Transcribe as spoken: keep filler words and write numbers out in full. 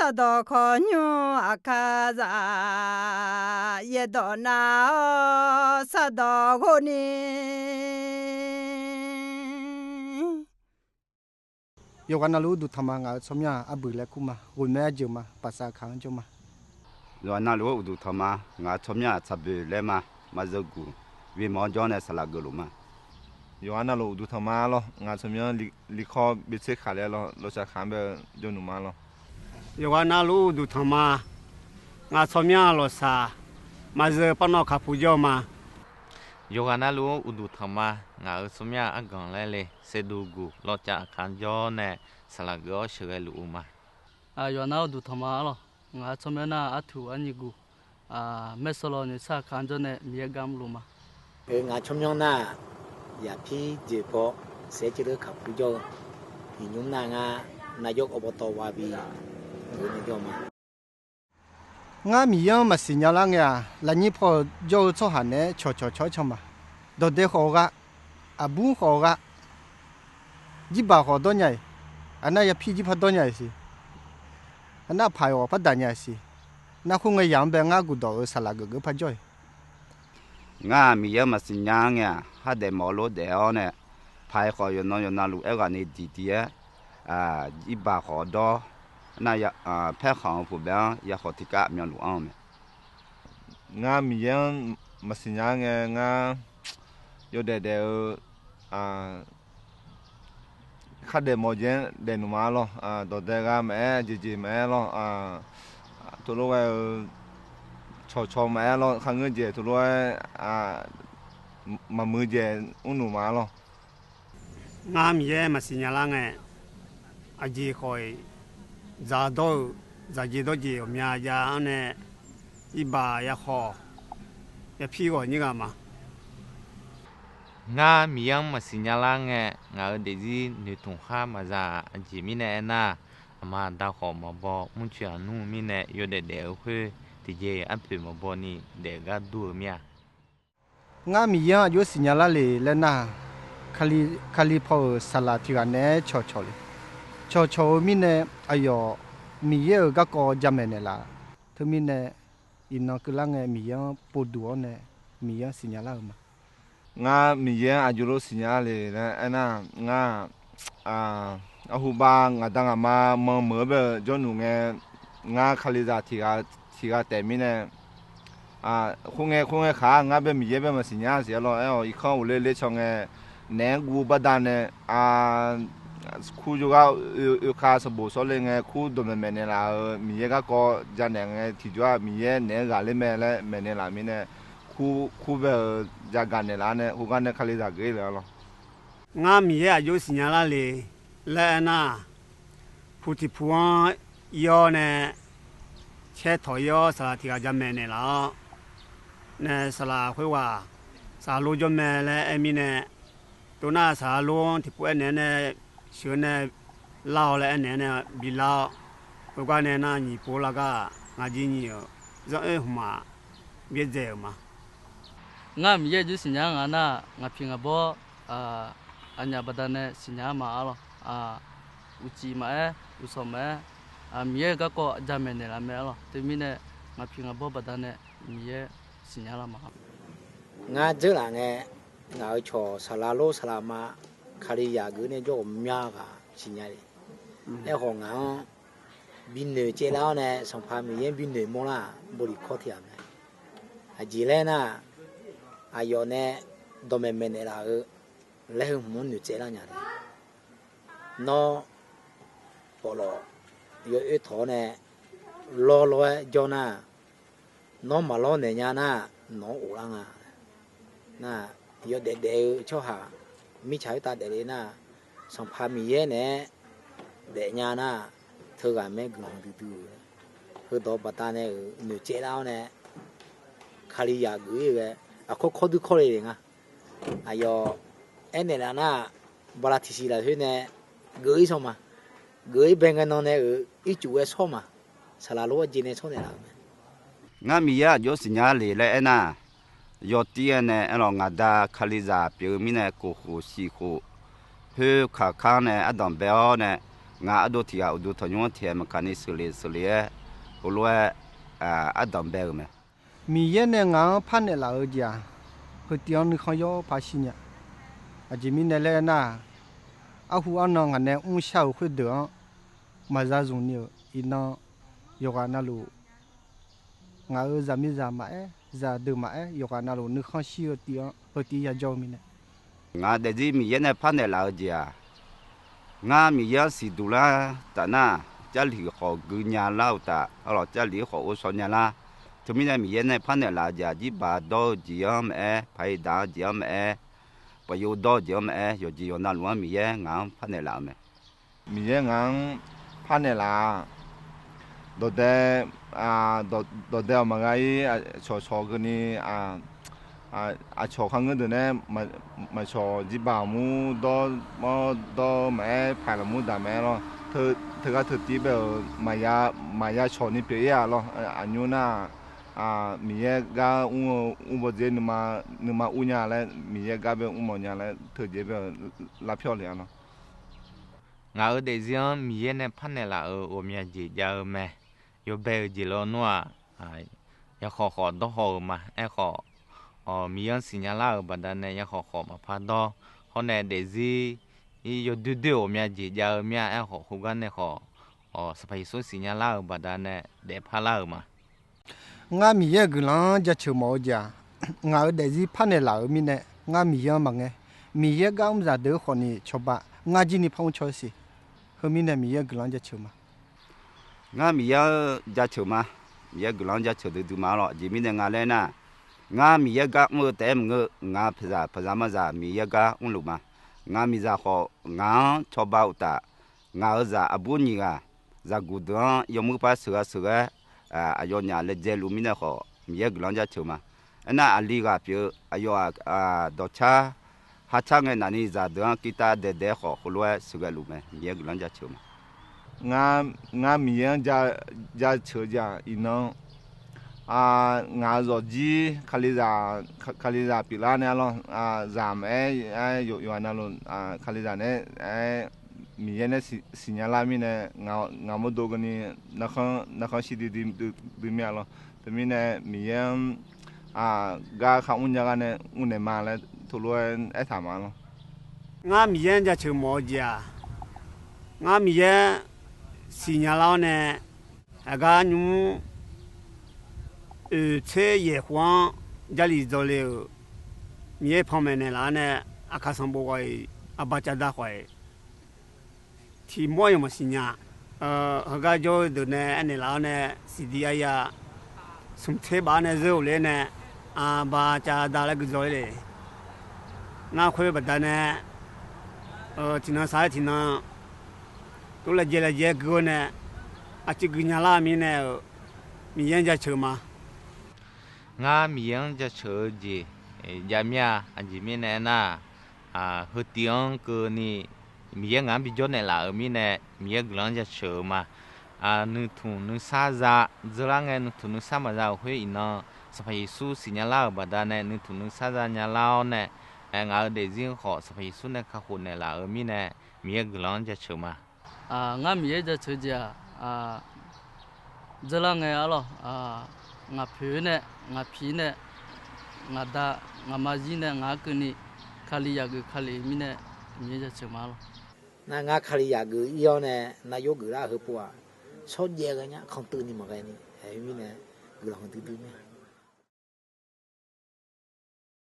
Sardawq khawqnymr aqkar zaq, yaerdawq nav-awr sardawq ghov ni. Yawqghaq navluf uqduq tanq ma, ngaq-euq tsawrmyanr-aq arbuiq laer kur ma, ghoeqmae arjeuq ma, paqsav kaq-anr jawr ma. Yawqghaq navluf-anr uqduq tanq ma, ngaq-euq tsawrmyanr-aq tsaqboeq laer ma, maqzeuguq, bimanq-anr jawr nae saqlaq geufluf ma. Yawqghaq navluf uqduq tanq ma lawr, ngaq-euq tsawrmyanr likhawr bitser khaq laer lawr, lawqshaq khaq-anr bae-eu jawrnuq ma lawr. Yawqghaq navluf uqduq tanq ma, ngaq-euq tsawrmyanr lawqshaq, maqzeu parnawv kaqpu jawr-eu ma. Yawqghaq navluf uqduq tanq ma, ngaq-euq tsawrmyanr arganq laer le, saevduq guq lawqcav aqkaq-anr jawr nae saqlaq geuf-awr sheuqghae luf-eu ma. Yawqghaq navluf uqduq tanq ma lawr, ngaq-euq tsawrmyanr nar artuq arnyi guq, maersawq lawq noeqsar aqkaq-anr jawr nae Miqyaer gar mrluf ma. Ngaq-euq tsawrmyanr nar-aq, yaqpir jeq paw saef-aer caevleur kaqpu jawr-eu, iqnymr nar ngar navjawr kawv bawtawv wabi geuf nae jawr ma. Ngar Miqyaer-anr maqsiq nya lar ngae-aq, lafnyir paw-euq jawr-eu tsawrhaq naeq-aer cawqcawq cawq-aer can ma. Dawqdae khawf-eu ghaq, aqbur khawf-eu ghaq, jirbaq khawf dawrnya-iq, aqnar yapir jir par dawrnya-iq siq, aqnar paq-iq khawf par daqnya-iq siq, nar khoerngae yaq-anr bae ngar guqdawq-euq saqlaq geufgeuf par jawr-iq. Ngar Miqyaer-anr maqsiq nya-ar ngae-aq, khardaef mawf-eu lof daef-awr nae, paq-iq khawf yawqnan yawqnavluf aerghaqni diqdiq-aer, jirbaq khawf dawr, nar paerkhanq-eu puqbae-anr yakhawf tiqkar myanluf anr-eu mae. Ngar Miqyaer-anr maqsiq nya-ar ngae, ngar yawdaef daef-eu khardaef mawf-eu jeq-anr daefnuq ma-ar lawr. Dawqdae ghaq maqaer, jeqjeq maqaer lawr, teulof ghae-eu cawqcawq maqaer lawr, kharngeur jeq teulof-aer maqmuiq jeq mrnuq ma-ar lawr. Ngar Miqyaer maqsiq nya lar ngae, aqjeq khawf-iq dzaqdawr-euq dzaqjeq dawrjeq ghawqmya jav-anr nae, jirbaq yakhawf yapir ghawq nyir ghaq ma. Ngar Miqyaer-anr maqsiq nya lar ngae, ngaq-euq daefzir noeqtmq khar maqza-aq. Aqjeq mirnae aernar, aqma aqda khawf maqbaw, mrcoeq aqnmr-eu mirnae yawdaef daef-eu khoer tiqjeq arpoeq maqbaw ni daef gar dur-eu mir-a. Ngar Miqyaer-anr aqjox siqnya lar le laer nar, Kali paw-euq saqlaq tiq ghaq naeq-aer cawqcawq le. Cawqcawq-eu mirnae, aqyawf Miqyaer-euq garkawv jamaeq naeqlaf. Teumirnae, iqnan keuvlar ngae Miqyaer-anr povduq-awr nae Miqyaer-anr siqnya lar-eu ma. Ngar Miqyaer-anr aqjox lof siqnya le laer aernar, ngar-aq, arhubav ngaqda ngaqma manmeuq-eu bae-eu jawrnuq ngae, ngar Kalizaq tiq ghaq taef mirnae, khoerngae khoerngae khaq-aq, ngar bae Miqyaer bae maqsiq nya siq-ar lawr. Aer-awq irkanr ghofler ler caw ngae, naeq-aer guv baqda nae, kur jawrgar oekhav sanqbof sawr le ngae, kur dawqmaeq maeqnaeq laf-euq Miqyaer garkawv janaeq ngae, tiqjawr-aq Miqyaer naeq-aer ghaqler mae laer maeqnaeq laf mirnae, kur bae-euq jagaq naeqlaf nae, khoergar nae Kalizaq geuf-ir le-ar lawr. Ngar Miqyaer aqjox siqnya lar le laer aernar, pu tiq pu-anr ir-awr nae, caer tawq ir-awr saqlaq tiq ghaq jamaeq naeqlaf-awr nae, saqlaq khoerghaq saqlaq lor jawr mae laer aer mirnae, tov nar saqlaq lor-anr tiqpov aernaeq-aer nae, sheuq-eu nae lar-awq laer aernaeq-aer nae bilar-awr, khoergar nae nar nyiq pov lar gar ngaq jir nyiq-euq zanr oer hmq-aq byaerdzae-euq ma. Ngar Miqyaer aqjox siqnya-ar ngaq nar, ngaq piq ngaq bawr aqnyaf baqdanae siqnya-ar ma-ar lawr. Uqcif maqaer, uqsawq maqaer, Miqyaer-euq garkawv jamaeq naeqlaf mae-ar lawr. Teumirnae, ngaq piq ngaq bawr baqdanae Miqyaer siqnya lar ma-ar. Ngar dzeurlaf ngae, ngaq-euq cawq saqlaq lor saqlaq ma, Kalizaq geuf nae jawr ghawqmya ghaq siqnya le. Aerkhawf ngaq-anr binoeq caev lar-awr nae, Sanqpaq Miqyaer-anr binoeq mawrlar-aq, boliq kawr tiq ghaq mae. Aqjeq laer nar, aqyawf nae dawqmaeq maeqnaeq laf-eu laer heu hmq-anr noeqtsaev lar nya le. Nawr, pawflawf yawoer tawq-awr nae lawrlawr-aer jawr nar, nawr maqlawr naeq nya nar, nawq-anr of lar nga. Nar, yawdaef daef-eu tsawrhaq mirtsaq khoertav daefle nar, Sanqpaq Miqyaer naeq-aer daefnya nar, teughaq mae guiqlanq duidui-eu. Heudawq baqdanae-euq noeqtsaev lar-awr nae, Kalizaq geuf-ir ghae, aqkawr kawr dui kawr le le nga. Aqyawf aernaeq laf nar, bala tiqsiq lafkhoer nae geuf-ir shawr ma. Geuf-ir bae ngae nan nae-euq ircuf ghae shawr ma. Saqlaq lor-aer jeq nae shawr naeqlaf-euq mae. Ngar Miqyaer aqjox siqnya le laer aernar, yawtir ghae nae aerlawq ngaqda Kalizaq pyeuf-eu mirnae kof khof siq khof, khoer kaq kar nae ardanq bae-awr nae, Ngaq ardov tiq ghaq uqduq tanqnymr-anr tiq-aer maqkaq ni sheuqle sheuqle-aer, heulof-aer ardanq bae-euq mae. Miqyaer nae ngaq-anr parnaeq laf-eu jeq-aq, heutiv-anr nuikhanr yawr paq shir nya. Aqjeq mirnae laer nar-aq, arhu arnan ngaq nae mrshar-euq khoerdeuq-anr maqza zmq ni-euq iqnan yawqghaq navluf ngaq-euq zaqmiqzaq maqaer, zaqdeuq maqaer, yawqghaq navluf nuikhanr shir-eu tiv-anr heutiv yajawr-eu mirnae, ngaq daefzir Miqyaer nae parnaeq laf-eu jeq-aq, ngar Miqyaer-anr siqduq lar taf nar, Jarlif khawf gui nya lar-eu taf, arlawq Jarlif-ir khawf ghovshaw nya lar. Teumirnae Miqyaer nae parnaeq laf-eu jeq-aq, jirbaq dawr-eu jeq-anr maqaer, paq-iq daq-eu jeq-anr maqaer, paqyov dawr-eu jeq-anr maqaer, yawqjeq yawqnavluf-anr Miqyaer ngaq-anr parnaeq laf-eu mae. Miqyaer ngaq-anr parnaeq laf-aq, dawqdae, dawqdae-awq maqgha-ir, aqcawq cawq keuvni, aqcawq kharngeur deuq nae maqcawq jirbaq aqmur dawr, mawr dawr maqaer, paq-iq lafmur daq maqaer lawr. Teugar teutiv bae-euq maqya cawq ni pyeuf-ir-a lawr. Aqnymr nar-aq, Miqyaer gar mr-eu mr bawdzer nuima ur nya laer, Miqyaer gar bae mrmawf nya laer teujeq bae-euq lavpyawr le-a lawr. Ngaq-euq daefzir-anr Miqyaer nae parnaeq laf-euq ghawqmya jeq jav-eu mae. Yawbae-eu jeq lawnmr-aq, yakhawf khawf dawr haw-euq ma. Aerkhawf, Miqyaer-anr siqnya lar-euq baqdanae yakhawf khawf maqpar dawr. Hawr nae daefzir-ir yawdoer doer-euq ghawqmya jeq jav-eu mir-a. Aerkhawf, khoergar nae khawf, Sanqpaq Yeqsur siqnya lar-euq baqdanae daefpar lar-euq ma. Ngar Miqyaer-euq guiqlanq-anr jaceuq mawf-eu jeq-aq, ngaq-euq daefzir parnaeq laf-euq mirnae, ngar Miqyaer-anr maqngae. Miqyaer gar mrzaq deuq-eu khawfni cawba ngar jir ni par mr caw-aer siq. Heu mirnae Miqyaer-euq guiqlanq-anr jaceuq ma. Ngar Miqyaer-anr jaceuq ma. Miqyaer guiqlanq-anr jaceuq duidui ma lawr. Aqjeq mirnae nga laer nar, ngar Miqyaer gar mr-eu taef-aer maqngeur, ngaq paqzaq paqzaq marzaq Miqyaer gar mrluf ma. Ngaq miqzaq khawf ngaq-anr cawba uqtaf, ngaq-euq zaq aqbur nyiq ghaq, zaqguq deuq-anr yawmuiq par sheuqghae sheuqghae-aer, aqyawfnyaf laejae luf mirnae khawf, Miqyaer guiqlanq-anr jaceuq ma. Aernar, aqli ghaq pyeuf-eu aqyawf-aq, dawqcar hacar ngae nafni zaqdeuq-anr kirtav daedae-aer khawf, heulof-aer sheuqghae luf mae. Miqyaer guiqlanq-anr jaceuq ma. Ngar Miqyaer-anr jaceuq-eu jeq-aq, iqnan ngaq-euq zawqjir, Kalizaq pyeuflar nae-a lawr. Zaq maqaer, yawqghaq navluf Kalizaq nae-aer, Miqyaer nae siqnya lar mirnae, ngaq mawrdo keuvni narkhanr shir duidui mir-a lawr. Teumirnae Miqyaer-anr gar kharmr nya gar nae mrnaeq ma laer teulof-aer aertaq ma lawr. Ngar Miqyaer-anr jaceuq mawf-eu jeq-aq, ngar Miqyaer siqnya lar-awr nae, aqgar nymr oeq tser yaeq khof-anr Jarlif dzawle-euq Miqyaer panmaeq naeqlaf-awr nae, aqkaq sanqbof khawf-iq, aqba cavda khawf-iq, tiq mawr yawq maqsiq nya. Heugar jawr-eu deuq nae aernaeq laf-awr nae, siqdi arya smq tser baf-awr nae zeur-euq le nae, aqba cavda laer guidzawr-ir le. Ngar khoer baqdanae tiqnan sar-aer tiqnan tov laejae laejae gui-awr nae, aqcuiv gui nya lar mirnae-euq Miqyaer-anr jaceuq ma. Ngar Miqyaer-anr jaceuq-eu jeq jav mir-a. Aqjeq mirnae aernar, heutiv-anr keuvni Miqyaer ngaq-anr bijawr naeqlaf-euq mirnae, Miqyaer guiqlanq-anr jaceuq-eu ma. Nuitmq nuisar za, dzeurlar ngae nuitmq nuisar maqza-euq khoer iqnan, Sanqpaq Yeqsur siqnya lar-euq baqdanae nuitmq nuisar za nya lar-awr nae, ngaq-euq daefzir khawf Sanqpaq Yeqsur nae kakhof naeqlaf-euq mirnae, Miqyaer guiqlanq-anr jaceuq ma. Ngar Miqyaer jaceuq jeq-aq, dzeurlar ngae arlawr, ngaq poeq nae, ngaq piq nae, ngaq da, ngaq ma zir nae ngaq-anr keuvni Kali yaqgeuf Kali mirnae Miqyaer jaceuq ma lawr. Nar ngar Kali yaqgeuf ir-awr nae nav yawr geuflar heupov-aq, shawrjaev ghae nya kantuvni maqghae ni aer mirnae guiqlanq duidui mae.